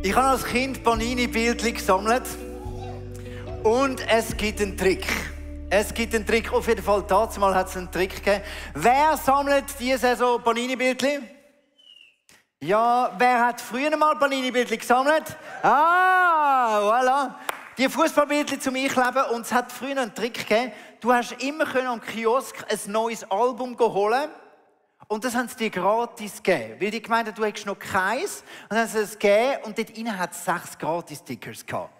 Ich habe als Kind Panini-Bildchen gesammelt und es gibt einen Trick. Es gibt einen Trick, auf jeden Fall, dazu mal hat es einen Trick gegeben. Wer sammelt diese Saison Panini-Bildchen? Ja, wer hat früher mal Panini-Bildchen gesammelt? Ah, voilà. Die Fußballbildchen zum Einkleben, und es hat früher einen Trick gegeben. Du hast immer am Kiosk ein neues Album holen. Und das haben sie dir gratis gegeben. Weil die gemeint haben, du hättest noch keins. Und dann haben sie es gegeben und dort innen hat es 6 Gratis-Stickers gehabt.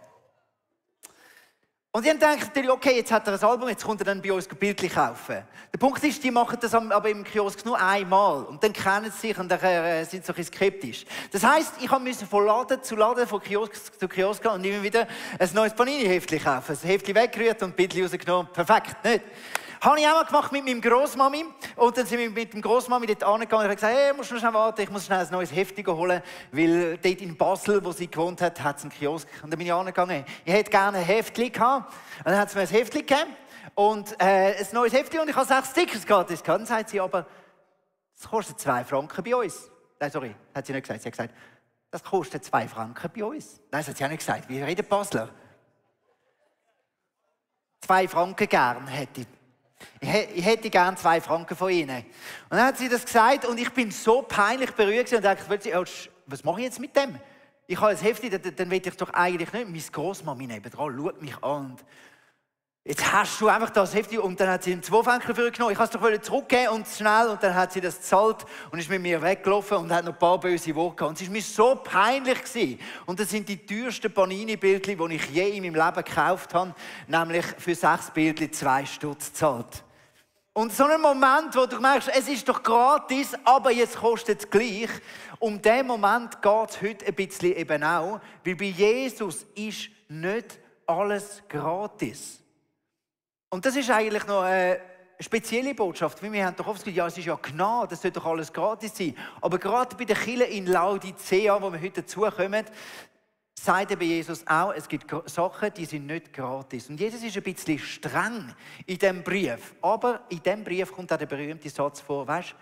Und ich habe gedacht, okay, jetzt hat er ein Album, jetzt kommt er dann bei uns Bildchen kaufen. Der Punkt ist, die machen das aber im Kiosk nur einmal. Und dann kennen sie sich und dann sind sie so ein bisschen skeptisch. Das heisst, ich musste von Laden zu Laden, von Kiosk zu Kiosk gehen und immer wieder ein neues Panini-Heftchen kaufen. Das Heftchen weggerührt und Bildchen rausgenommen. Perfekt, nicht? Habe ich auch mal gemacht mit meinem Grossmami. Und dann sind wir mit dem Grossmami dort angegangen und haben gesagt, hey, musst du schnell warten, ich muss schnell ein neues Heftchen holen, weil dort in Basel, wo sie gewohnt hat, hat es einen Kiosk. Und dann bin ich angegangen, ich hätte gerne ein Heftchen gehabt. Und dann hat sie mir ein Heftchen gegeben und ein neues Heftchen und ich habe 6 Stickers gratis gehabt. Dann sagt sie aber, das kostet 2 Franken bei uns. Nein, sorry, hat sie nicht gesagt. Sie hat gesagt, das kostet 2 Franken bei uns. Nein, das hat sie auch nicht gesagt. Wir reden Basler. 2 Franken gern hätte ich. Ich hätte gerne 2 Franken von Ihnen. Und dann hat sie das gesagt und ich bin so peinlich berührt und dachte, was mache ich jetzt mit dem? Ich habe ein Heftchen, dann will ich doch eigentlich nicht. Meine Grossmami nebendran schaut mich an. Und jetzt hast du einfach das Heftchen. Und dann hat sie 2 Franken dafür genommen. Ich wollte es doch zurückgeben und schnell. Und dann hat sie das gezahlt und ist mit mir weggelaufen und hat noch ein paar böse Worte gehabt. Und es war mir so peinlich gewesen. Und das sind die teuersten Panini-Bildchen, die ich je in meinem Leben gekauft habe. Nämlich für 6 Bildchen 2 Stutz gezahlt. Und so ein Moment, wo du merkst, es ist doch gratis, aber jetzt kostet es gleich. Um diesen Moment geht es heute ein bisschen eben auch. Weil bei Jesus ist nicht alles gratis. Und das ist eigentlich noch eine spezielle Botschaft. Weil wir haben doch oft gesagt, ja, es ist ja Gnade, das sollte doch alles gratis sein. Aber gerade bei den Kirchen in Laodicea, wo wir heute dazukommen, sagt eben Jesus auch, es gibt Sachen, die sind nicht gratis. Und Jesus ist ein bisschen streng in diesem Brief. Aber in diesem Brief kommt auch der berühmte Satz vor, weißt,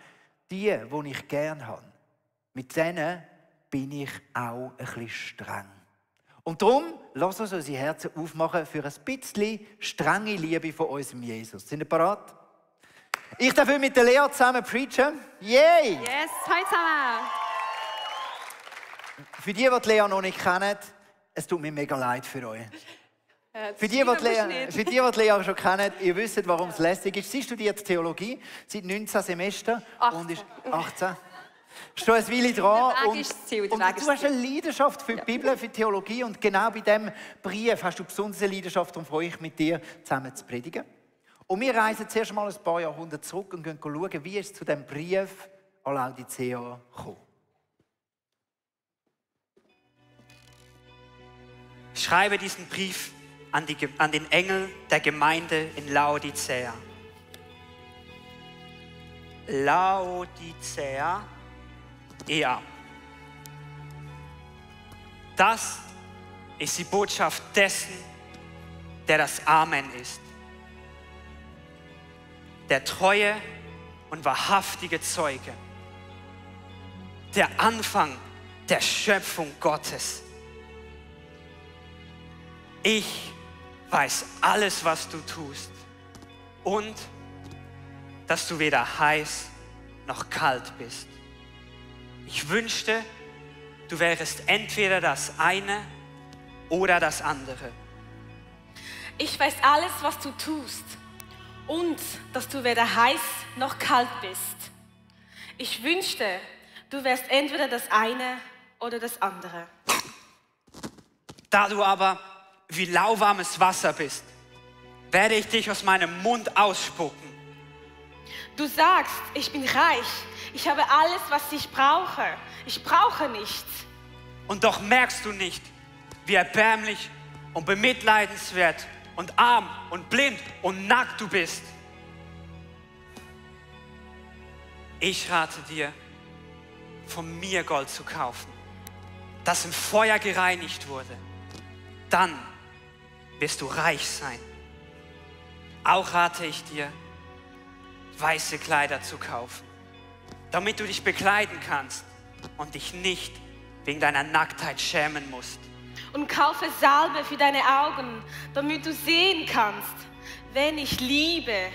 die ich gerne habe, mit denen bin ich auch ein bisschen streng. Und darum, lass uns unsere Herzen aufmachen für ein bisschen strenge Liebe von unserem Jesus. Sind ihr bereit? Ich darf heute mit der Lea zusammen preachen. Yay! Yes, heute zusammen! Für die Lea noch nicht kennen, es tut mir mega leid für euch. Für die Lea schon kennen, ihr wisst, warum es lästig ist. Sie studiert Theologie seit 19 Semestern 18. und ist 18. Schon eine Weile dran. Der Weg ist das Ziel, und du hast eine Leidenschaft für die Bibel, für die Theologie. Und genau bei diesem Brief hast du besonders eine Leidenschaft. Darum freue ich mich, mit dir zusammen zu predigen. Und wir reisen zuerst mal ein paar Jahrhunderte zurück und gehen schauen, wie es zu diesem Brief an Laodicea kam. Ich schreibe diesen Brief an den Engel der Gemeinde in Laodicea. Laodicea. Ja. Das ist die Botschaft dessen, der das Amen ist. Der treue und wahrhaftige Zeuge. Der Anfang der Schöpfung Gottes. Ich weiß alles, was du tust und dass du weder heiß noch kalt bist. Ich wünschte, du wärest entweder das eine oder das andere. Ich weiß alles, was du tust und dass du weder heiß noch kalt bist. Ich wünschte, du wärst entweder das eine oder das andere. Da du aber wie lauwarmes Wasser bist, werde ich dich aus meinem Mund ausspucken. Du sagst, ich bin reich, ich habe alles, was ich brauche. Ich brauche nichts. Und doch merkst du nicht, wie erbärmlich und bemitleidenswert und arm und blind und nackt du bist. Ich rate dir, von mir Gold zu kaufen, das im Feuer gereinigt wurde. Dann wirst du reich sein. Auch rate ich dir, weiße Kleider zu kaufen, damit du dich bekleiden kannst und dich nicht wegen deiner Nacktheit schämen musst. Und kaufe Salbe für deine Augen, damit du sehen kannst. Wenn ich liebe,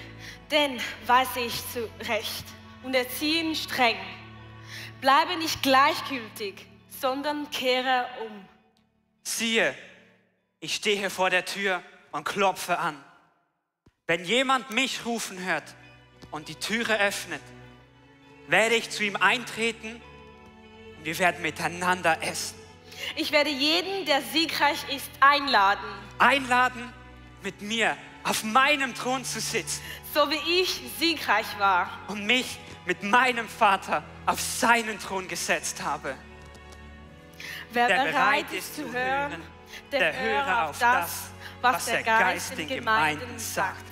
dann weise ich zurecht und erziehe streng. Bleibe nicht gleichgültig, sondern kehre um. Siehe, ich stehe vor der Tür und klopfe an. Wenn jemand mich rufen hört und die Türe öffnet, werde ich zu ihm eintreten und wir werden miteinander essen. Ich werde jeden, der siegreich ist, einladen. Einladen, mit mir auf meinem Thron zu sitzen So wie ich siegreich war. und mich mit meinem Vater auf seinen Thron gesetzt habe. Wer Der bereit ist zu hören, der höre auf das, was der Geist den Gemeinden sagt.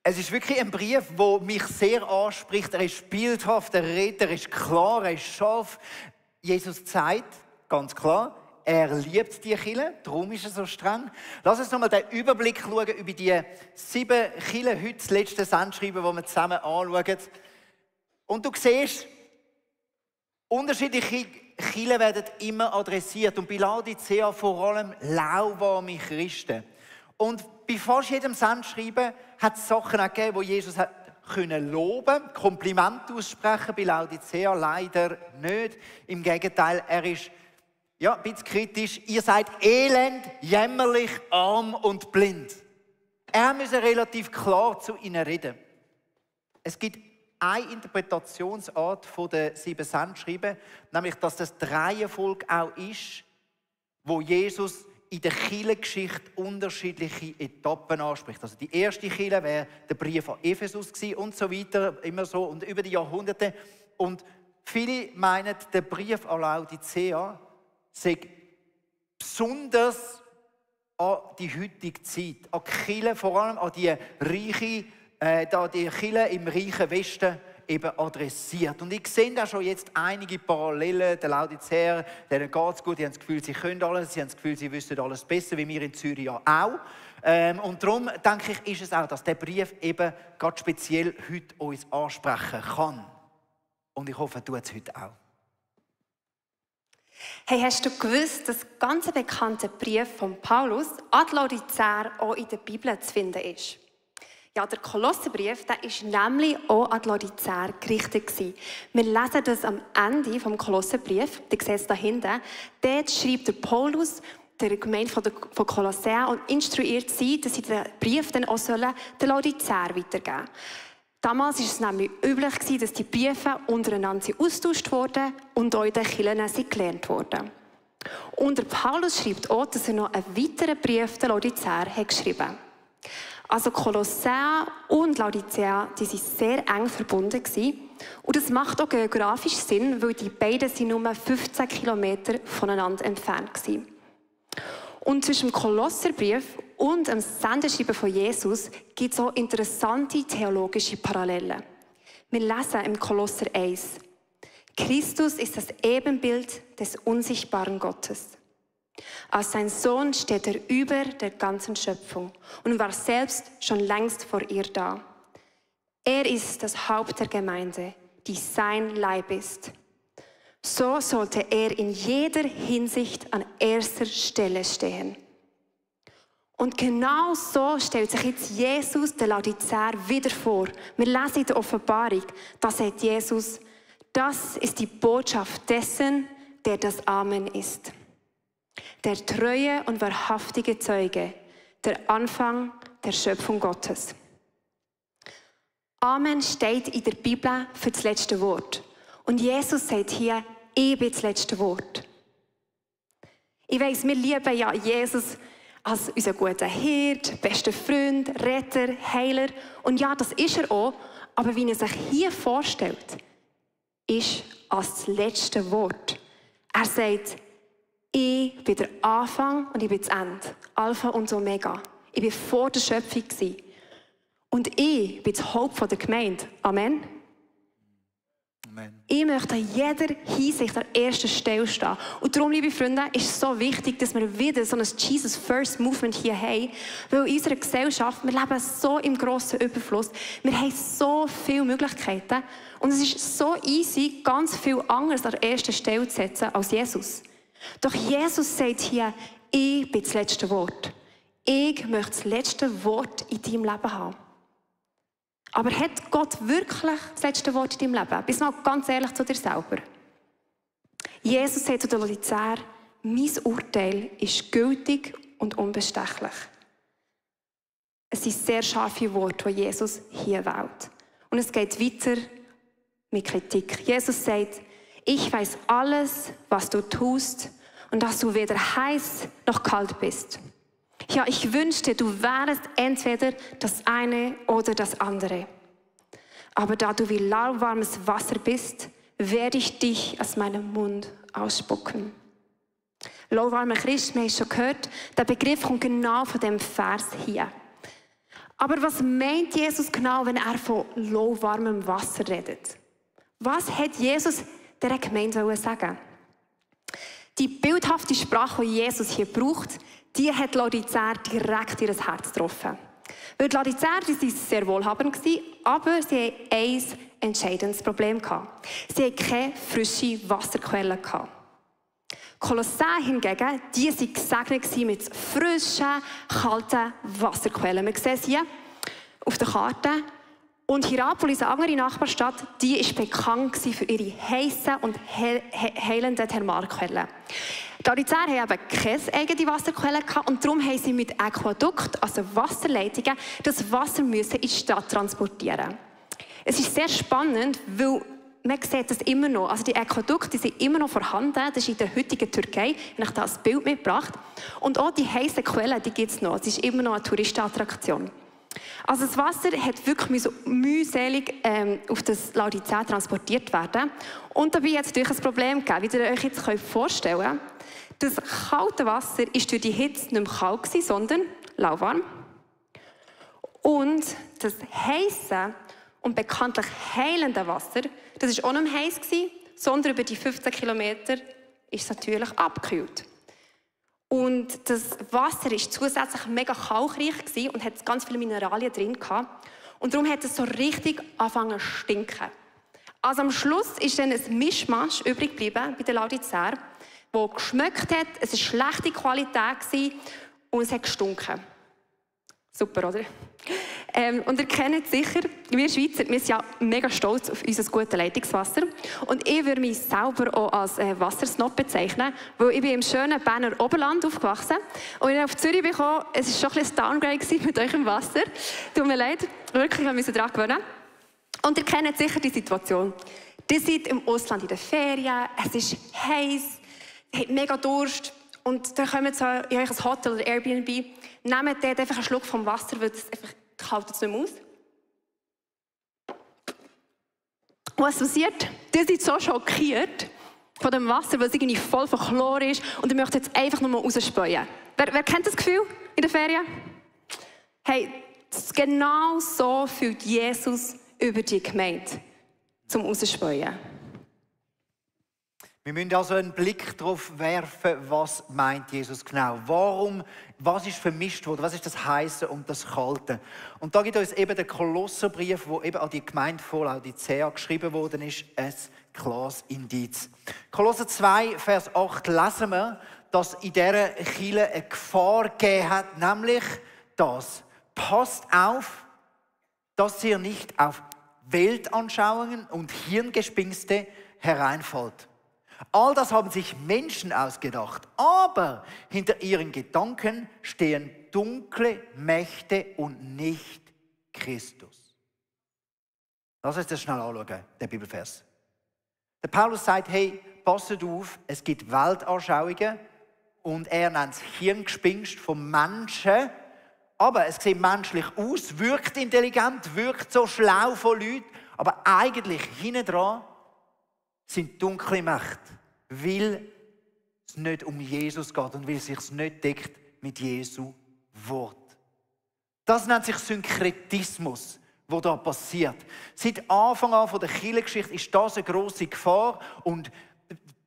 Es ist wirklich ein Brief, der mich sehr anspricht. Er ist bildhaft, er redet, er ist klar, er ist scharf. Jesus sagt, ganz klar, er liebt die Kirche, darum ist er so streng. Lass uns nochmal den Überblick schauen über die 7 Kirchen, heute das letzte Sendschreiben, das wir zusammen anschauen. Und du siehst, unterschiedliche Kirchen werden immer adressiert. Und bei Laodicea vor allem lauwarme Christen. Und bei fast jedem Sendschreiben hat es Sachen gegeben, wo Jesus hat können loben, Komplimente aussprechen. Bei Laodicea leider nicht. Im Gegenteil, er ist ein bisschen kritisch. Ihr seid elend, jämmerlich, arm und blind. Er müsse relativ klar zu ihnen reden. Es gibt eine Interpretationsart der 7 Sendschreiben, nämlich, dass das die Reihenfolge auch ist, wo Jesus in der Kirchengeschichte unterschiedliche Etappen anspricht. Also die erste Kirche wäre der Brief an Ephesus gewesen und so weiter, immer so und über die Jahrhunderte. Und viele meinen, der Brief an Laodicea sei besonders an die heutige Zeit, an die Kirche, vor allem an die reiche, die Kirche im reichen Westen eben adressiert. Und ich sehe da schon jetzt einige Parallelen. Der Laodiceer, denen geht es gut, die haben das Gefühl, sie können alles, sie haben das Gefühl, sie wissen alles besser, wie wir in Zürich ja auch. Und darum denke ich, ist es auch, dass der Brief eben ganz speziell heute uns ansprechen kann. Und ich hoffe, er tut es heute auch. Hey, hast du gewusst, dass der ganz bekannte Brief von Paulus an die Laodiceer auch in der Bibel zu finden ist? Ja, der Kolosserbrief, der ist nämlich auch an die Laodiceer gerichtet gewesen. Wir lesen das am Ende vom Kolosserbrief, ihr seht es da hinten. Dort schreibt der Paulus der Gemeinde von Kolossä und instruiert sie, dass sie den Brief dann auch den Laodiceer weitergeben sollen. Damals war es nämlich üblich, dass die Briefe untereinander austauscht wurden und auch in den Kirchen gelernt wurden. Und der Paulus schreibt auch, dass er noch einen weiteren Brief den Laodiceer geschrieben hat. Also Kolossä und Laodicea, die waren sehr eng verbunden gewesen. Und das macht auch geografisch Sinn, weil die beiden sind nur 15 Kilometer voneinander entfernt waren. Und zwischen dem Kolosserbrief und dem Sendeschreiben von Jesus gibt es auch interessante theologische Parallelen. Wir lesen im Kolosser 1: Christus ist das Ebenbild des unsichtbaren Gottes. Als sein Sohn steht er über der ganzen Schöpfung und war selbst schon längst vor ihr da. Er ist das Haupt der Gemeinde, die sein Leib ist. So sollte er in jeder Hinsicht an erster Stelle stehen. Und genau so stellt sich jetzt Jesus der Laodiceer wieder vor. Wir lesen in der Offenbarung, da sagt Jesus: Das ist die Botschaft dessen, der das Amen ist. Der treue und wahrhaftige Zeuge, der Anfang der Schöpfung Gottes. Amen steht in der Bibel für das letzte Wort. Und Jesus sagt hier: Ich bin das letzte Wort. Ich weiss, wir lieben ja Jesus als unseren guten Hirt, besten Freund, Retter, Heiler. Und ja, das ist er auch. Aber wie er sich hier vorstellt, ist als das letzte Wort. Er sagt: Ich bin der Anfang und ich bin das Ende. Alpha und Omega. Ich bin vor der Schöpfung gewesen. Und ich bin das Haupt der Gemeinde. Amen. Amen. Ich möchte an jeder Hinsicht an erster Stelle stehen. Und darum, liebe Freunde, ist es so wichtig, dass wir wieder so ein Jesus First Movement hier haben. Weil in unserer Gesellschaft, wir leben so im grossen Überfluss. Wir haben so viele Möglichkeiten. Und es ist so easy, ganz viel anderes an erster Stelle zu setzen als Jesus. Doch Jesus sagt hier, ich bin das letzte Wort. Ich möchte das letzte Wort in deinem Leben haben. Aber hat Gott wirklich das letzte Wort in deinem Leben? Bist mal ganz ehrlich zu dir selber. Jesus sagt zu den Laodiceer, mein Urteil ist gültig und unbestechlich. Es sind sehr scharfe Worte, die Jesus hier wählt. Und es geht weiter mit Kritik. Jesus sagt, ich weiß alles, was du tust und dass du weder heiß noch kalt bist. Ja, ich wünschte, du wärst entweder das eine oder das andere. Aber da du wie lauwarmes Wasser bist, werde ich dich aus meinem Mund ausspucken. Lauwarmer Christ, wir haben es schon gehört, der Begriff kommt genau von dem Vers hier. Aber was meint Jesus genau, wenn er von lauwarmem Wasser redet? Was hat Jesus der Gemeinde sagen? Die bildhafte Sprache, die Jesus hier braucht, die hat Laodiceer direkt in ihr Herz getroffen. Weil die Laodiceer, die waren sehr wohlhabend, aber sie hatten ein entscheidendes Problem. Sie hatten keine frischen Wasserquellen. Kolossäer hingegen, die waren gesegnet mit frischen, kalten Wasserquellen. Wir sehen es hier auf der Karte. Und Hierapolis, eine andere Nachbarstadt, die war bekannt für ihre heissen und heilenden Thermalquellen. Die Laodiceer hatten eben keine eigene Wasserquelle und darum haben sie mit Aquädukt, also Wasserleitungen, das Wasser müssen in die Stadt transportieren. Es ist sehr spannend, weil man sieht das immer noch. Also die Aquädukte sind immer noch vorhanden. Das ist in der heutigen Türkei. Ich habe da ein Bild mitgebracht. Und auch die heissen Quellen, die gibt es noch. Es ist immer noch eine Touristenattraktion. Also das Wasser hat wirklich so mühselig auf das Laodicea transportiert werden. Und dabei hat es natürlich ein Problem gegeben, wie ihr euch jetzt vorstellen könnt. Das kalte Wasser war durch die Hitze nicht mehr kalt, sondern lauwarm. Und das heisse und bekanntlich heilende Wasser, das war auch nicht mehr heiß, sondern über die 15 Kilometer ist es natürlich abgekühlt. Und das Wasser war zusätzlich mega kalkreich und hat ganz viele Mineralien drin gehabt. Und darum hat es so richtig angefangen zu stinken. Also am Schluss ist dann ein Mischmasch übrig geblieben bei den Laodiceer, der geschmeckt hat, es war schlechte Qualität und es hat gestunken. Super, oder? Und ihr kennt sicher, wir Schweizer, wir sind ja mega stolz auf unser gutes Leitungswasser. Und ich würde mich selber auch als Wassersnob bezeichnen, weil ich bin im schönen Berner Oberland aufgewachsen. Und ich auf Zürich gekommen, es war schon ein bisschen ein Downgrade mit eurem Wasser. Tut mir leid, wirklich, wir müssen daran gewöhnen. Und ihr kennt sicher die Situation. Ihr seid im Ausland in den Ferien, es ist heiß, ihr habt mega Durst. Und dann kommt ihr in euch ein Hotel oder Airbnb, nehmt dort einfach einen Schluck vom Wasser, weil es einfach kalt es nicht mehr aus. Und was passiert? Ihr seid so schockiert von dem Wasser, weil es irgendwie voll von Chlor ist und ihr möchtet jetzt einfach nur mal rausspäuen. Wer kennt das Gefühl in der Ferien? Hey, genau so fühlt Jesus über die Gemeinde zum Rausspäuen. Wir müssen also einen Blick darauf werfen, was meint Jesus genau. Was ist vermischt worden? Was ist das Heiße und das Kalte? Und da gibt uns eben der Kolosserbrief, wo eben an die Gemeinde von Laodicea geschrieben worden ist, ein klares Indiz. Kolosser 2, Vers 8 lesen wir, dass in dieser Kirche eine Gefahr gegeben hat, nämlich das: Passt auf, dass ihr nicht auf Weltanschauungen und Hirngespinste hereinfällt. All das haben sich Menschen ausgedacht, aber hinter ihren Gedanken stehen dunkle Mächte und nicht Christus. Lass uns das schnell anschauen, der Bibelvers. Der Paulus sagt, hey, passet auf, es gibt Weltanschauungen und er nennt es Hirngespinst von Menschen, aber es sieht menschlich aus, wirkt intelligent, wirkt so schlau von Leuten, aber eigentlich hinten dran sind dunkle Mächte, weil es nicht um Jesus geht und weil es sich nicht deckt mit Jesu Wort. Das nennt sich Synkretismus, was da passiert. Seit Anfang an der Kirchengeschichte ist das eine grosse Gefahr. Und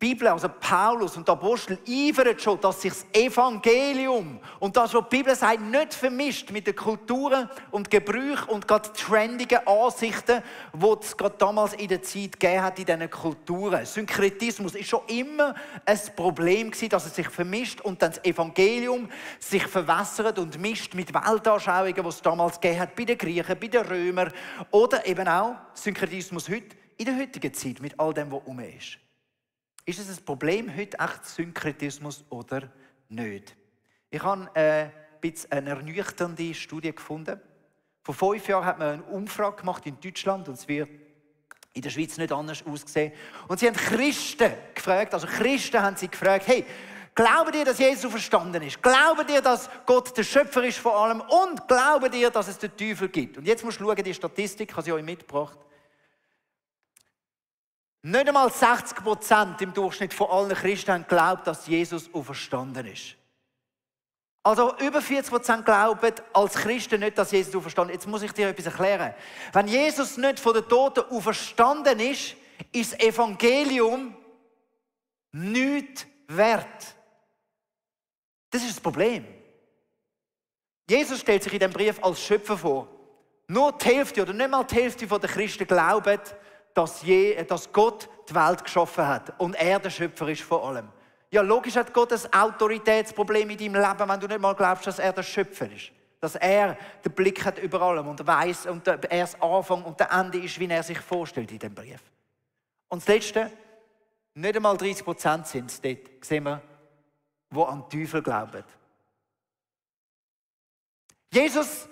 die Bibel, also Paulus und die Apostel, eifern schon, dass sich das Evangelium und das, was die Bibel sagt, nicht vermischt mit den Kulturen und Gebrüchen und gerade trendigen Ansichten, die es gerade damals in der Zeit gegeben hat in diesen Kulturen. Synkretismus ist schon immer ein Problem gewesen, dass es sich vermischt und dann das Evangelium sich verwässert und mischt mit Weltanschauungen, die es damals gegeben hat, bei den Griechen, bei den Römern oder eben auch Synkretismus heute, in der heutigen Zeit, mit all dem, was herum ist. Ist es ein Problem heute, echt Synkretismus oder nicht? Ich habe ein bisschen eine ernüchternde Studie gefunden. Vor 5 Jahren hat man eine Umfrage gemacht in Deutschland und es wird in der Schweiz nicht anders aussehen. Und sie haben Christen gefragt, hey, glaubt ihr, dass Jesus verstanden ist? Glaubt ihr, dass Gott der Schöpfer ist vor allem? Und glaubt ihr, dass es den Teufel gibt? Und jetzt musst du schauen, die Statistik, ich habe sie euch mitgebracht. Nicht einmal 60% im Durchschnitt von allen Christen haben geglaubt, dass Jesus auferstanden ist. Also über 40% glauben als Christen nicht, dass Jesus auferstanden ist. Jetzt muss ich dir etwas erklären. Wenn Jesus nicht von den Toten auferstanden ist, ist das Evangelium nichts wert. Das ist das Problem. Jesus stellt sich in diesem Brief als Schöpfer vor. Nur die Hälfte oder nicht mal die Hälfte der Christen glauben, dass Gott die Welt geschaffen hat und er der Schöpfer ist von allem. Ja, logisch hat Gott ein Autoritätsproblem in deinem Leben, wenn du nicht mal glaubst, dass er der Schöpfer ist. Dass er den Blick hat über allem und weiss und er das Anfang und der Ende ist, wie er sich vorstellt in dem Brief. Und das Letzte, nicht einmal 30% sind es dort, sehen wir, die an den Teufel glauben. Jesus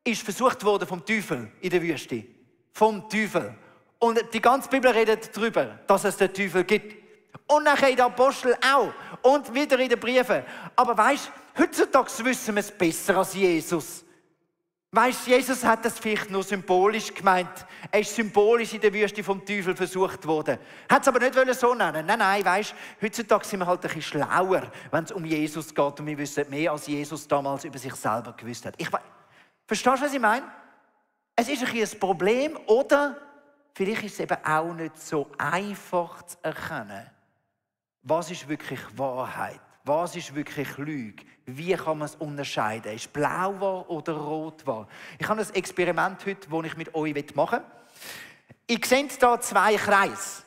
ist versucht worden vom Teufel in der Wüste. Vom Teufel. Und die ganze Bibel redet darüber, dass es den Teufel gibt. Und nachher in den Aposteln auch. Und wieder in den Briefen. Aber weisst, heutzutage wissen wir es besser als Jesus. Weisst, Jesus hat das vielleicht nur symbolisch gemeint. Er ist symbolisch in der Wüste vom Teufel versucht worden. Hat es aber nicht so nennen. Nein, weisst, heutzutage sind wir halt ein bisschen schlauer, wenn es um Jesus geht. Und wir wissen mehr, als Jesus damals über sich selber gewusst hat. Verstehst du, was ich meine? Es ist ein bisschen ein Problem, oder? Vielleicht ist es eben auch nicht so einfach zu erkennen, was ist wirklich Wahrheit, was ist wirklich Lüge, wie kann man es unterscheiden, ist blau wahr oder rot wahr. Ich habe ein Experiment heute, das ich mit euch machen will. Ihr seht hier 2 Kreise.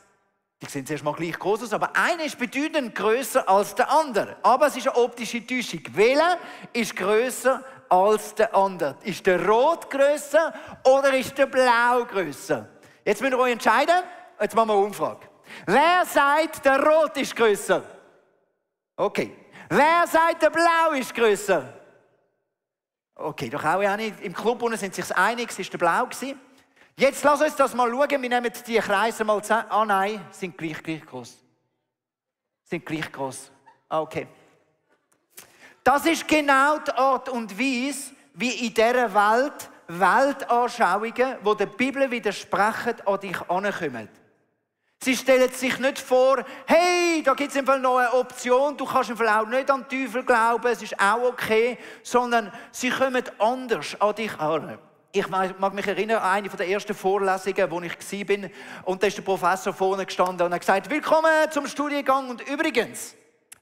Die sehen zuerst mal gleich groß aus, aber einer ist bedeutend grösser als der andere. Aber es ist eine optische Täuschung. Welcher ist grösser als der andere? Ist der Rot grösser oder ist der Blau grösser? Jetzt müsst ihr euch entscheiden. Jetzt machen wir eine Umfrage. Wer sagt, der Rot ist grösser? Okay. Wer sagt, der Blau ist grösser? Okay, doch auch nicht. Im Club unten sind sich einig, es war der Blau. Jetzt lass uns das mal schauen. Wir nehmen die Kreise mal zusammen. Ah nein, sind gleich groß. Sind gleich groß. Okay. Das ist genau die Art und Weise, wie in dieser Welt Weltanschauungen, die der Bibel widersprechen, an dich herankommen. Sie stellen sich nicht vor, hey, da gibt es noch eine Option, du kannst im Fall auch nicht an den Teufel glauben, es ist auch okay, sondern sie kommen anders an dich heran. Ich mag mich erinnern an eine der ersten Vorlesungen, wo ich war, und da ist der Professor vorne gestanden und hat gesagt, willkommen zum Studiengang und übrigens,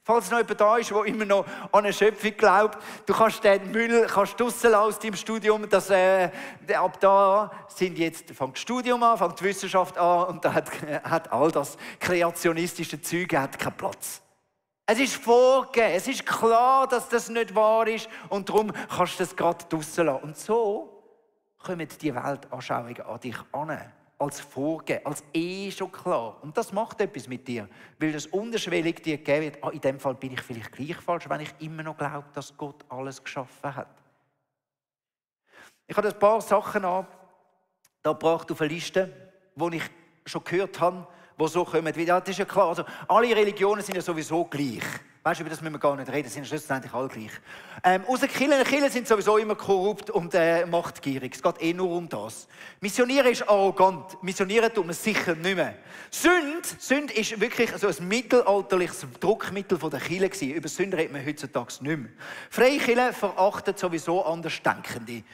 falls noch jemand da ist, der immer noch an eine Schöpfung glaubt, du kannst den Müll draussen aus deinem Studium, dass, ab da fängt das Studium an, fängt die Wissenschaft an und da hat all das kreationistische Zeug hat keinen Platz. Es ist vorgegeben, es ist klar, dass das nicht wahr ist und darum kannst du das gerade draussen lassen. Und so kommen die Weltanschauungen an dich an. Als vorgegeben, als schon klar. Und das macht etwas mit dir, weil das unterschwellig dir gegeben wird, in dem Fall bin ich vielleicht gleich falsch, wenn ich immer noch glaube, dass Gott alles geschaffen hat. Ich habe ein paar Sachen da gebracht auf eine Liste, die ich schon gehört habe, die so kommen. Das ist ja klar, also, alle Religionen sind ja sowieso gleich. Weißt du, über das müssen wir gar nicht reden, sind schlussendlich alle gleich. Ausser Kirchen sind sowieso immer korrupt und machtgierig. Es geht nur um das. Missionieren ist arrogant. Missionieren tut man sicher nicht mehr. Sünde ist wirklich so ein mittelalterliches Druckmittel der Kirche gewesen. Über Sünde redet man heutzutage nicht mehr. Freie Kirche verachtet sowieso Andersdenkende.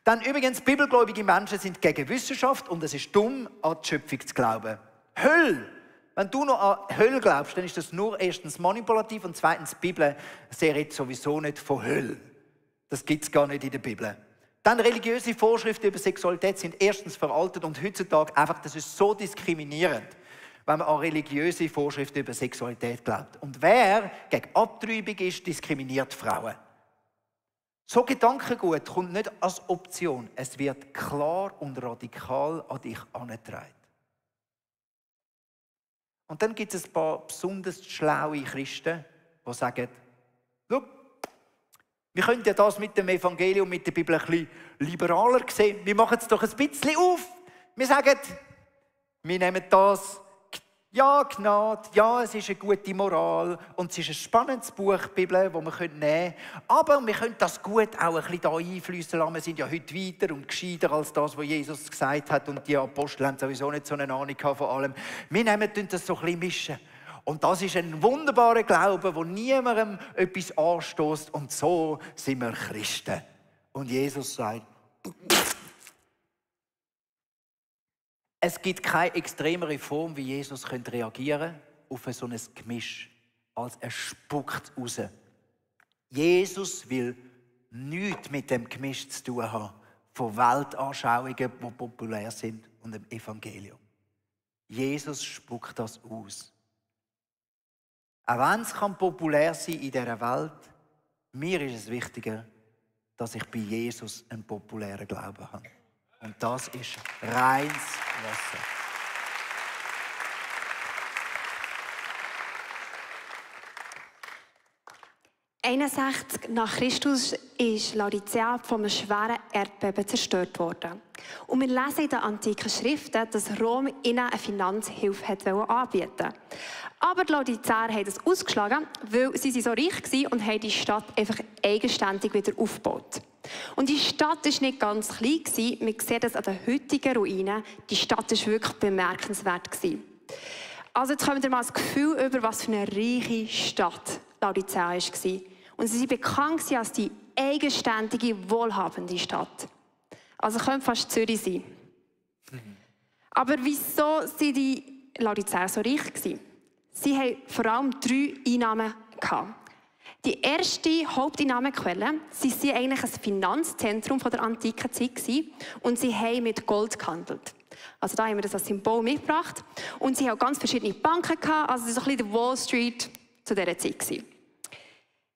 Dann übrigens, bibelgläubige Menschen sind gegen Wissenschaft und es ist dumm, an die Schöpfung zu glauben. Hölle. Wenn du noch an Hölle glaubst, dann ist das nur erstens manipulativ und zweitens die Bibel redet sowieso nicht von Hölle. Das gibt es gar nicht in der Bibel. Dann religiöse Vorschriften über Sexualität sind erstens veraltet und heutzutage einfach, das ist so diskriminierend, wenn man an religiöse Vorschriften über Sexualität glaubt. Und wer gegen Abtreibung ist, diskriminiert Frauen. So Gedankengut kommt nicht als Option. Es wird klar und radikal an dich herangetragen. Und dann gibt es ein paar besonders schlaue Christen, die sagen, schau, wir können ja das mit dem Evangelium, mit der Bibel ein bisschen liberaler sehen. Wir machen es doch ein bisschen auf. Wir sagen, wir nehmen das, ja, Gnade, ja, es ist eine gute Moral und es ist ein spannendes Buch, die Bibel, das wir nehmen können. Aber wir können das gut auch ein bisschen hier einfließen lassen. Wir sind ja heute weiter und gescheiter als das, was Jesus gesagt hat. Und die Apostel haben sowieso nicht so eine Ahnung von allem. Wir nehmen das so ein bisschen mischen. Und das ist ein wunderbarer Glaube, der niemandem etwas anstößt. Und so sind wir Christen. Und Jesus sagt, es gibt keine extremere Form, wie Jesus reagieren könnte auf so ein Gemisch, als er spuckt raus. Jesus will nichts mit dem Gemisch zu tun haben, von Weltanschauungen, die populär sind, und dem Evangelium. Jesus spuckt das aus. Auch wenn es populär sein kann in dieser Welt, mir ist es wichtiger, dass ich bei Jesus einen populären Glauben habe. Und das ist reines Wasser. »61 nach Christus ist Laodicea von einem schweren Erdbeben zerstört worden. Und wir lesen in den antiken Schriften, dass Rom ihnen eine Finanzhilfe anbieten wollte. Aber die Laodiceer haben das ausgeschlagen, weil sie so reich waren und haben die Stadt einfach eigenständig wieder aufgebaut. Und die Stadt war nicht ganz klein. Man sieht das an den heutigen Ruinen. Die Stadt war wirklich bemerkenswert. Also jetzt kommt ihr mal das Gefühl über, was für eine reiche Stadt Laodicea war. Und sie waren bekannt als die eigenständige, wohlhabende Stadt. Also könnte fast Zürich sein. Aber wieso waren die Laodiceer so reich? Sie hatten vor allem 3 Einnahmen gehabt. Die erste Haupteinnahmequelle, sie waren eigentlich ein Finanzzentrum der antiken Zeit und sie haben mit Gold gehandelt. Also da haben wir das als Symbol mitgebracht. Und sie hatten ganz verschiedene Banken gehabt, also so ein bisschen die Wall Street zu dieser Zeit.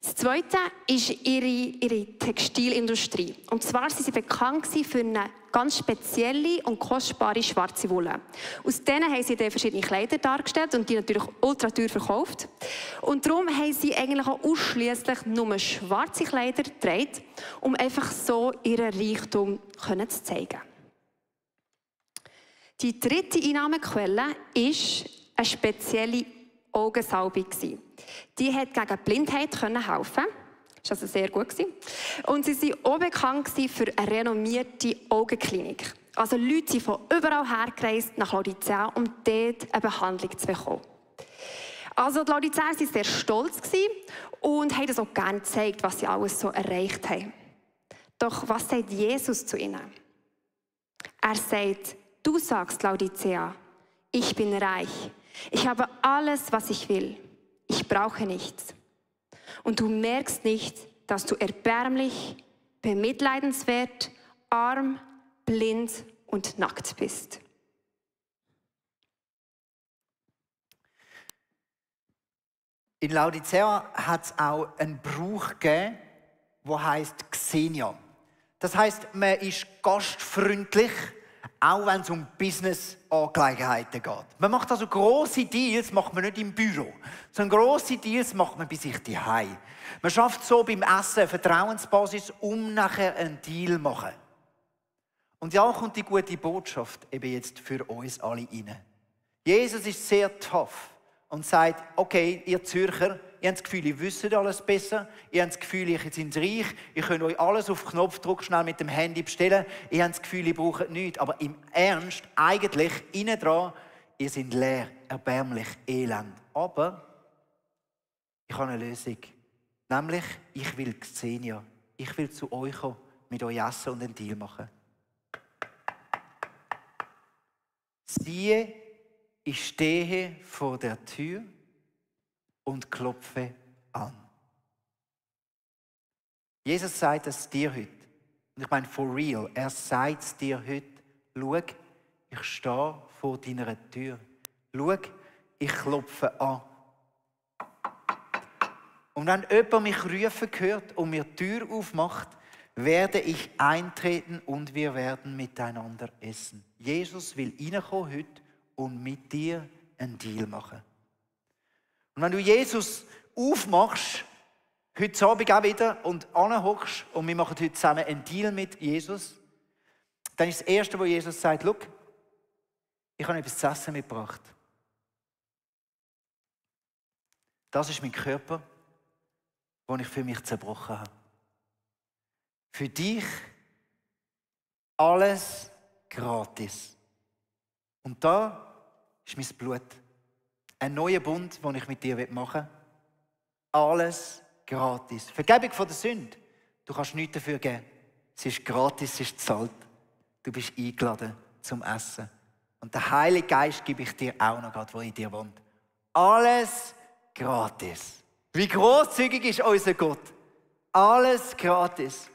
Das Zweite ist ihre Textilindustrie. Und zwar sind sie bekannt für eine ganz spezielle und kostbare schwarze Wolle. Aus denen haben sie dann verschiedene Kleider dargestellt und die natürlich ultra teuer verkauft. Und darum haben sie eigentlich auch ausschliesslich nur schwarze Kleider getragen, um einfach so ihren Reichtum zu zeigen. Die dritte Einnahmequelle war eine spezielle Augensalbung. Die hat gegen Blindheit helfen. Das war also sehr gut. Und sie waren auch bekannt für eine renommierte Augenklinik. Also Leute sind von überall hergereist nach Laodicea, um dort eine Behandlung zu bekommen. Also die Laodiceer waren sehr stolz und haben das auch gerne gezeigt, was sie alles so erreicht haben. Doch was sagt Jesus zu ihnen? Er sagt, du sagst Laodicea, ich bin reich. Ich habe alles, was ich will. Ich brauche nichts. Und du merkst nicht, dass du erbärmlich, bemitleidenswert, arm, blind und nackt bist. In Laodicea hat es auch einen Brauch gegeben, der heisst Xenia. Das heisst, man ist gastfreundlich, auch wenn es um Business-Angelegenheiten geht. Man macht also grosse Deals macht man nicht im Büro, sondern grosse Deals macht man bei sich zu Hause. Man schafft so beim Essen eine Vertrauensbasis, um nachher einen Deal zu machen. Und ja, kommt die gute Botschaft eben jetzt für uns alle rein. Jesus ist sehr tough und sagt, okay, ihr Zürcher, ihr habt das Gefühl, ihr wisst alles besser. Ihr habt das Gefühl, ihr seid reich. Ihr könnt euch alles auf Knopfdruck schnell mit dem Handy bestellen. Ihr habt das Gefühl, ihr braucht nichts. Aber im Ernst, eigentlich, innen dran, ihr seid leer, erbärmlich, elend. Aber ich habe eine Lösung. Nämlich, ich will Xenia. Ich will zu euch kommen. mit euch essen und einen Deal machen. Siehe, ich stehe vor der Tür und klopfe an. Jesus sagt es dir heute. Und ich meine, for real. Er sagt es dir heute. Schau, ich stehe vor deiner Tür. Schau, ich klopfe an. Und wenn jemand mich rufen hört und mir die Tür aufmacht, werde ich eintreten und wir werden miteinander essen. Jesus will reinkommen heute und mit dir einen Deal machen. Und wenn du Jesus aufmachst, heute Abend auch wieder und anhockst und wir machen heute zusammen einen Deal mit Jesus, dann ist das Erste, wo Jesus sagt, schau, ich habe etwas zu essen mitgebracht. Das ist mein Körper, den ich für mich zerbrochen habe. Für dich alles gratis. Und da ist mein Blut. Ein neuer Bund, den ich mit dir machen will. Alles gratis. Vergebung von der Sünde. Du kannst nichts dafür geben. Es ist gratis, es ist gezahlt. Du bist eingeladen zum Essen. Und der Heilige Geist gebe ich dir auch noch, gerade, wo in dir wohnt. Alles gratis. Wie großzügig ist unser Gott? Alles gratis.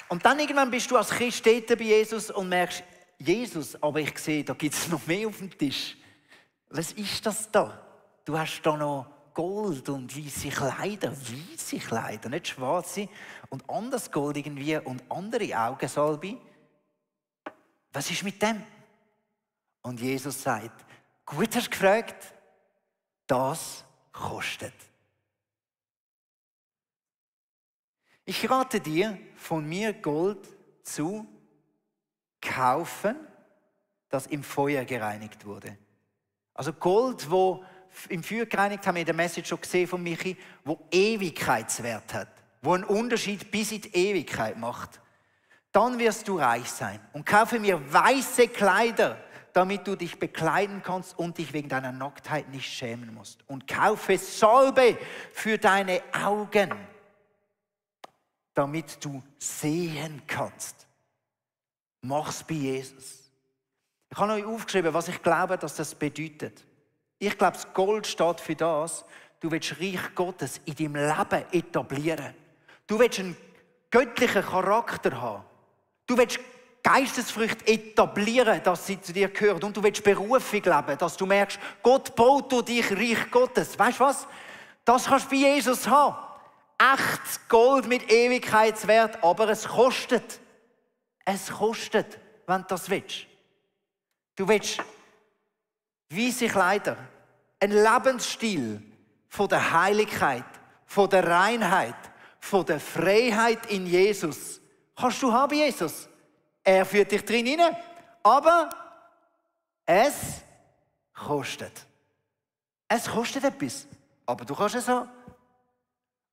Und dann irgendwann bist du als Christ dort bei Jesus und merkst, Jesus, aber ich sehe, da gibt es noch mehr auf dem Tisch. Was ist das da? Du hast da noch Gold und weiße Kleider, nicht schwarze. Und anderes Gold irgendwie und andere Augensalbe. Was ist mit dem? Und Jesus sagt, gut hast du gefragt, das kostet. Ich rate dir, von mir Gold zu kaufen, das im Feuer gereinigt wurde. Also Gold, wo im Feuer gereinigt, haben wir in der Message schon gesehen von Michi, wo Ewigkeitswert hat, wo einen Unterschied bis in die Ewigkeit macht. Dann wirst du reich sein. Und kaufe mir weiße Kleider, damit du dich bekleiden kannst und dich wegen deiner Nacktheit nicht schämen musst. Und kaufe Salbe für deine Augen, damit du sehen kannst. Mach's bei Jesus. Ich habe euch aufgeschrieben, was ich glaube, dass das bedeutet. Ich glaube, das Gold steht für das, du willst Reich Gottes in deinem Leben etablieren. Du willst einen göttlichen Charakter haben. Du willst Geistesfrüchte etablieren, dass sie zu dir gehören. Und du willst Berufung leben, dass du merkst, Gott baut durch dich Reich Gottes. Weißt du was? Das kannst du bei Jesus haben. Echtes Gold mit Ewigkeitswert, aber es kostet. Es kostet, wenn du das willst. Du willst weiße Kleider, ein Lebensstil von der Heiligkeit, von der Reinheit, von der Freiheit in Jesus. Kannst du haben, Jesus. Er führt dich drin hinein. Aber es kostet. Es kostet etwas. Aber du kannst es haben.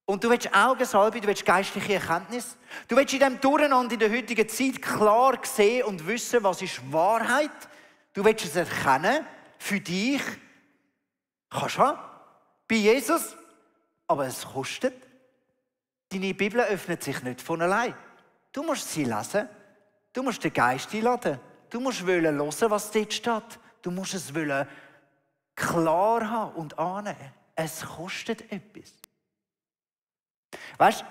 Und du willst Augensalbe, du willst geistliche Erkenntnis. Du willst in diesem Durcheinander in der heutigen Zeit klar sehen und wissen, was ist Wahrheit. Du willst es erkennen, für dich. Kannst du haben. Bei Jesus. Aber es kostet. Deine Bibel öffnet sich nicht von allein. Du musst sie lesen. Du musst den Geist einladen. Du musst hören, was dort steht. Du musst es klar haben und annehmen. Es kostet etwas. Weißt du,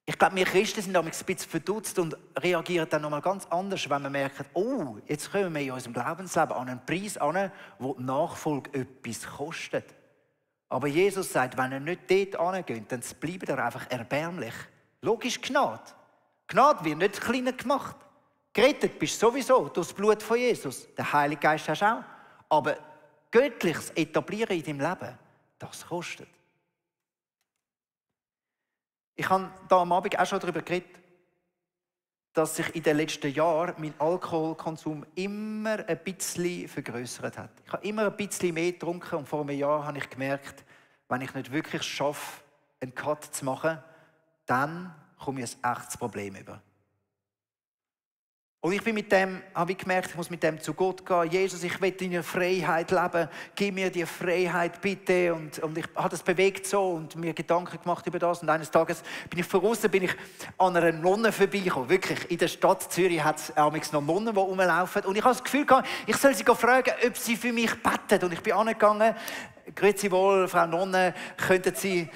ich glaube, wir Christen sind ein bisschen verdutzt und reagieren dann nochmal ganz anders, wenn wir merken, oh, jetzt kommen wir in unserem Glaubensleben an einen Preis an, wo die Nachfolge etwas kostet. Aber Jesus sagt, wenn ihr nicht dort angeht, dann bleibt ihr einfach erbärmlich. Logisch Gnade. Gnade wird nicht kleiner gemacht. Gerettet bist du sowieso durch das Blut von Jesus. Der Heilige Geist hast du auch. Aber göttliches Etablieren in deinem Leben, das kostet. Ich habe da am Abend auch schon darüber geredet, dass sich in den letzten Jahren mein Alkoholkonsum immer ein bisschen vergrößert hat. Ich habe immer ein bisschen mehr getrunken und vor einem Jahr habe ich gemerkt, wenn ich nicht wirklich schaffe, einen Cut zu machen, dann komme ich ein echtes Problem über. Und ich bin mit dem, habe ich gemerkt, ich muss mit dem zu Gott gehen. Jesus, ich will in der Freiheit leben. Gib mir die Freiheit, bitte. Und ich habe das bewegt so und mir Gedanken gemacht über das. Und eines Tages bin ich an einer Nonne vorbeigekommen. Wirklich, in der Stadt Zürich hat es noch Nonnen, die rumlaufen. Und ich habe das Gefühl gehabt, ich soll sie fragen, ob sie für mich beten. Und ich bin angegangen, grüezi wohl, Frau Nonne, könnten Sie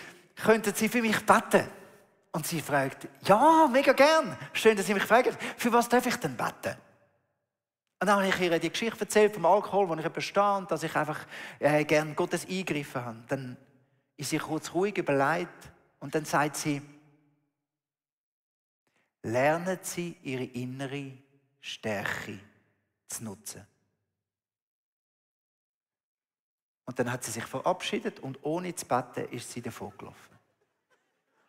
für mich beten? Und sie fragt, ja, mega gern. Schön, dass Sie mich fragen. Für was darf ich denn beten? Und dann habe ich ihr die Geschichte erzählt vom Alkohol, wo ich eben stehe und dass ich einfach gerne Gottes eingegriffen habe. Dann ist sie kurz ruhig überlegt und dann sagt sie, lernen Sie Ihre innere Stärke zu nutzen. Und dann hat sie sich verabschiedet und ohne zu beten ist sie davon gelaufen.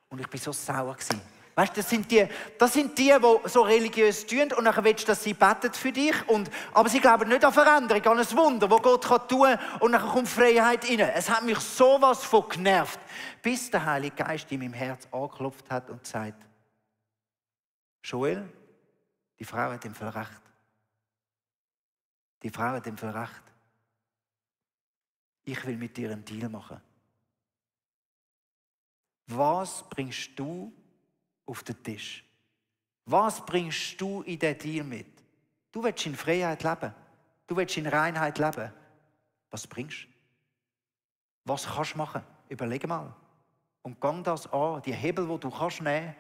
Und ich war so sauer. Weißt du, das sind die, die so religiös tun und dann willst du, dass sie beten für dich. Aber sie glauben nicht an Veränderung, an ein Wunder, das Gott tun kann. Und dann kommt Freiheit rein. Es hat mich sowas von genervt, bis der Heilige Geist in meinem Herz angeklopft hat und gesagt, Joel, die Frau hat im Fall recht. Die Frau hat im Fall recht. Ich will mit dir einen Deal machen. Was bringst du auf den Tisch? Was bringst du in diesen Deal mit? Du willst in Freiheit leben. Du willst in Reinheit leben. Was bringst du? Was kannst du machen? Überleg mal. Und gang das an. Die Hebel, die du kannst nehmen,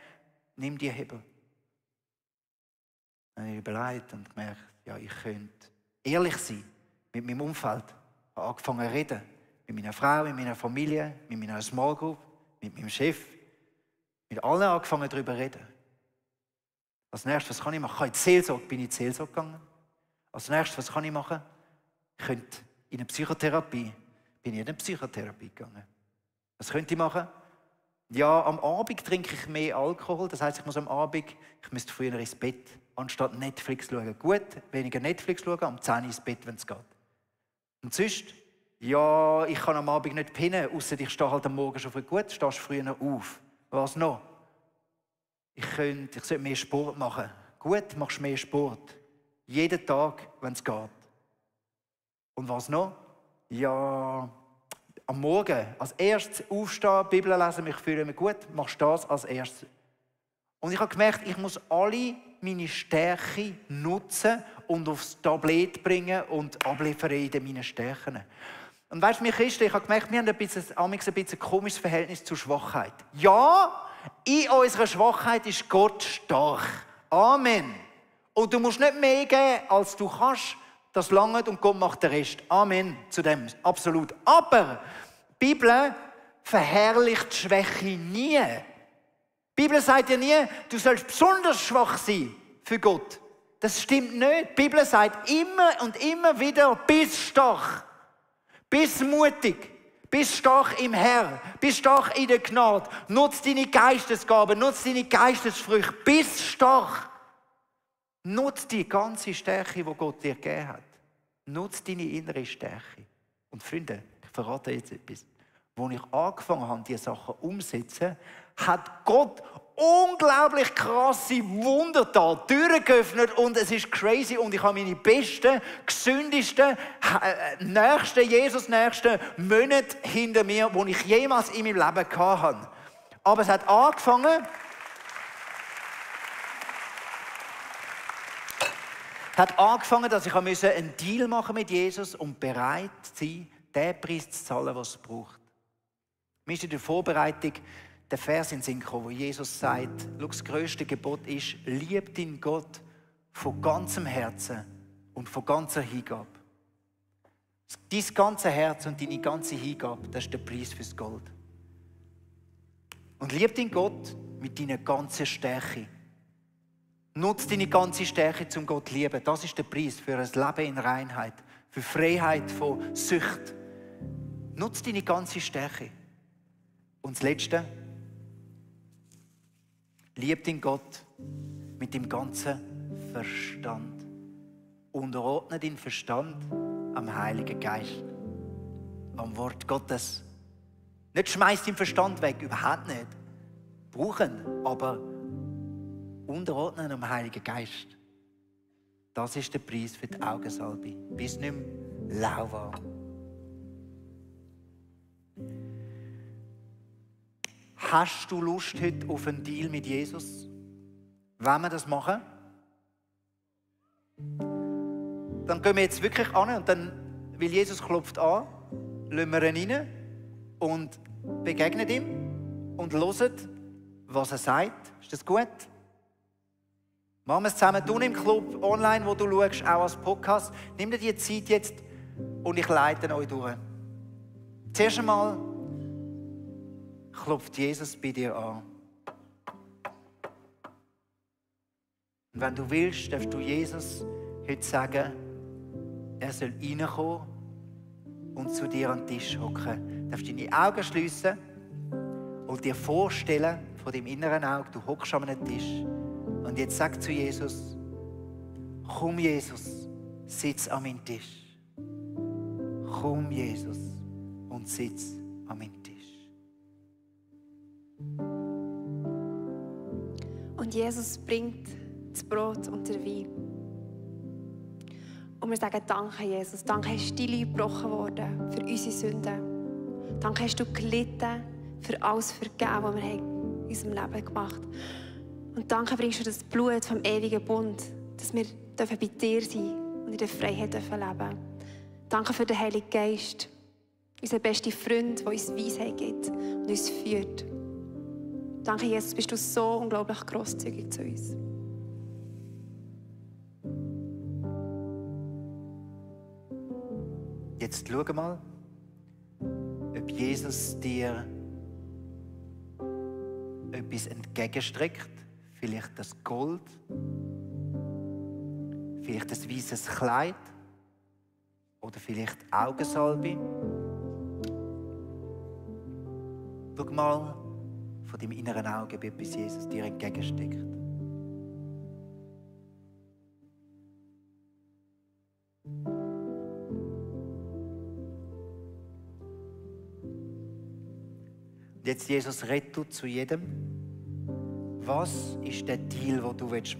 nimm die Hebel. Dann habe ich überlegt und gemerkt, ja, ich könnte ehrlich sein mit meinem Umfeld. Ich habe angefangen zu reden. Mit meiner Frau, mit meiner Familie, mit meiner Small Group. Mit meinem Chef, mit allen angefangen darüber zu reden. Als nächstes, was kann ich machen? Bin ich in die Seelsorge gegangen. Als nächstes, was kann ich machen? Ich könnte in eine Psychotherapie. Bin ich in eine Psychotherapie gegangen. Was könnte ich machen? Ja, am Abend trinke ich mehr Alkohol. Das heisst, ich müsste früher ins Bett, anstatt Netflix schauen. Gut, weniger Netflix schauen, am 10 Uhr ins Bett, wenn es geht. Und sonst? Ja, ich kann am Abend nicht pennen, ausser ich stehe halt am Morgen schon früh. Gut, stehst früher noch auf. Was noch? Ich sollte mehr Sport machen. Gut, machst mehr Sport. Jeden Tag, wenn es geht. Und was noch? Ja, am Morgen als erstes aufstehen, Bibel lesen, mich fühle mich gut, machst das als erstes. Und ich habe gemerkt, ich muss alle meine Stärke nutzen und aufs Tablett bringen und abliefern in meinen Stärken. Und weißt du, wir Christen, ich habe gemerkt, wir haben ein bisschen komisches Verhältnis zur Schwachheit. Ja, in unserer Schwachheit ist Gott stark. Amen. Und du musst nicht mehr geben, als du kannst. Das langt und Gott macht den Rest. Amen zu dem, absolut. Aber die Bibel verherrlicht Schwäche nie. Die Bibel sagt ja nie, du sollst besonders schwach sein für Gott. Das stimmt nicht. Die Bibel sagt immer und immer wieder, bist stark. Bist mutig, bist stark im Herrn, bist stark in der Gnade. Nutz deine Geistesgaben, nutz deine Geistesfrüchte, bist stark. Nutz die ganze Stärke, die Gott dir gegeben hat. Nutz deine innere Stärke. Und Freunde, ich verrate jetzt etwas. Als ich angefangen habe, diese Sachen umzusetzen, hat Gott unglaublich krasse Wunder da, Türen geöffnet und es ist crazy und ich habe meine besten, gesündesten, nächsten, Jesus-nächsten Monate hinter mir, die ich jemals in meinem Leben hatte. Aber es hat angefangen, dass ich einen Deal machen mit Jesus und bereit sein, den Preis zu zahlen, was es braucht. Mir ist in der Vorbereitung der Vers in den Sinn gekommen, wo Jesus sagt, das grösste Gebot ist, lieb deinen Gott von ganzem Herzen und von ganzer Hingabe. Dein ganze Herz und deine ganze Hingabe, das ist der Preis fürs Gold. Und lieb deinen Gott mit deiner ganzen Stärke. Nutz deine ganze Stärke, um Gott zu lieben. Das ist der Preis für ein Leben in Reinheit, für Freiheit von Sucht. Nutz deine ganze Stärke. Und das Letzte, lieb den Gott mit dem ganzen Verstand. Unterordne den Verstand am Heiligen Geist, am Wort Gottes. Nicht schmeiß den Verstand weg, überhaupt nicht. Brauchen, aber unterordnen am Heiligen Geist. Das ist der Preis für die Augensalbe. Bis nicht mehr lauwarm. Hast du Lust heute auf einen Deal mit Jesus? Wollen wir das machen? Dann gehen wir jetzt wirklich an und dann, weil Jesus klopft an, lassen wir ihn rein und begegnen ihm und hören, was er sagt. Ist das gut? Machen wir es zusammen. Du im Club online, wo du schaust, auch als Podcast. Nimm dir die Zeit jetzt und ich leite euch durch. Zuerst einmal klopft Jesus bei dir an. Und wenn du willst, darfst du Jesus heute sagen, er soll reinkommen und zu dir an den Tisch hocken. Du darfst deine Augen schliessen und dir vorstellen, von deinem inneren Auge, du hockst an einem Tisch. Und jetzt sag zu Jesus, komm Jesus, sitz an meinem Tisch. Komm Jesus und sitz an meinem Tisch. Und Jesus bringt das Brot und den Wein. Und wir sagen, danke Jesus, danke hast du dein Leib gebrochen worden für unsere Sünden. Danke hast du gelitten für alles Vergeben, was wir in unserem Leben gemacht haben. Und danke bringst du das Blut vom ewigen Bund, dass wir bei dir sein dürfen und in der Freiheit leben dürfen. Danke für den Heiligen Geist, unser bester Freund, der uns Weisheit gibt und uns führt. Danke, Jesus, bist du so unglaublich grosszügig zu uns. Jetzt schau mal, ob Jesus dir etwas entgegenstreckt. Vielleicht das Gold, vielleicht ein weißes Kleid oder vielleicht Augensalbe. Schau mal von deinem inneren Auge, ob etwas Jesus dir entgegensteckt. Und jetzt, Jesus, red du zu jedem. Was ist der Deal, den du machen willst?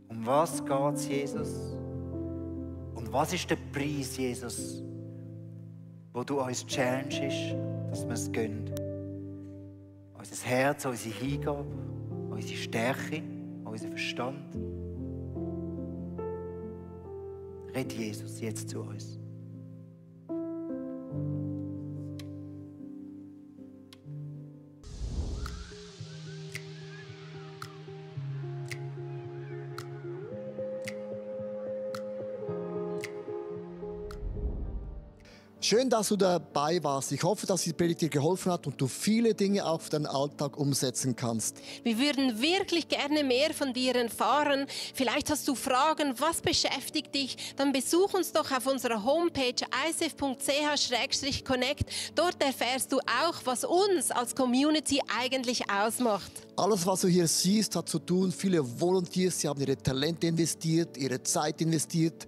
Um was geht es, Jesus? Und was ist der Preis, Jesus, wo du uns challengest, dass wir es gönnen? Unser Herz, unsere Hingabe, unsere Stärke, unser Verstand. Red Jesus jetzt zu uns. Schön, dass du dabei warst. Ich hoffe, dass die Predigt dir geholfen hat und du viele Dinge auch für deinen Alltag umsetzen kannst. Wir würden wirklich gerne mehr von dir erfahren. Vielleicht hast du Fragen, was beschäftigt dich? Dann besuch uns doch auf unserer Homepage icf.ch/connect. Dort erfährst du auch, was uns als Community eigentlich ausmacht. Alles, was du hier siehst, hat zu tun. Viele Volunteers, sie haben ihre Talente investiert, ihre Zeit investiert.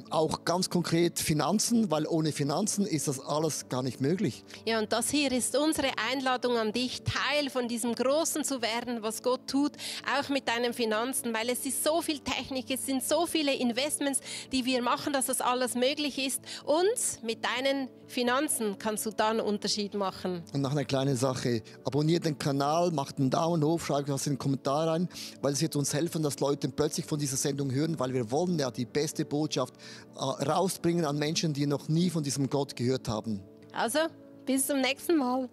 Auch ganz konkret Finanzen, weil ohne Finanzen ist das alles gar nicht möglich. Ja, und das hier ist unsere Einladung an dich, Teil von diesem Großen zu werden, was Gott tut, auch mit deinen Finanzen, weil es ist so viel Technik, es sind so viele Investments, die wir machen, dass das alles möglich ist. Und mit deinen Finanzen kannst du dann einen Unterschied machen. Und noch eine kleine Sache, abonniert den Kanal, macht einen Daumen hoch, schreibt was in den Kommentar rein, weil es wird uns helfen, dass Leute plötzlich von dieser Sendung hören, weil wir wollen ja die beste Botschaft rausbringen an Menschen, die noch nie von diesem Gott gehört haben. Also, bis zum nächsten Mal.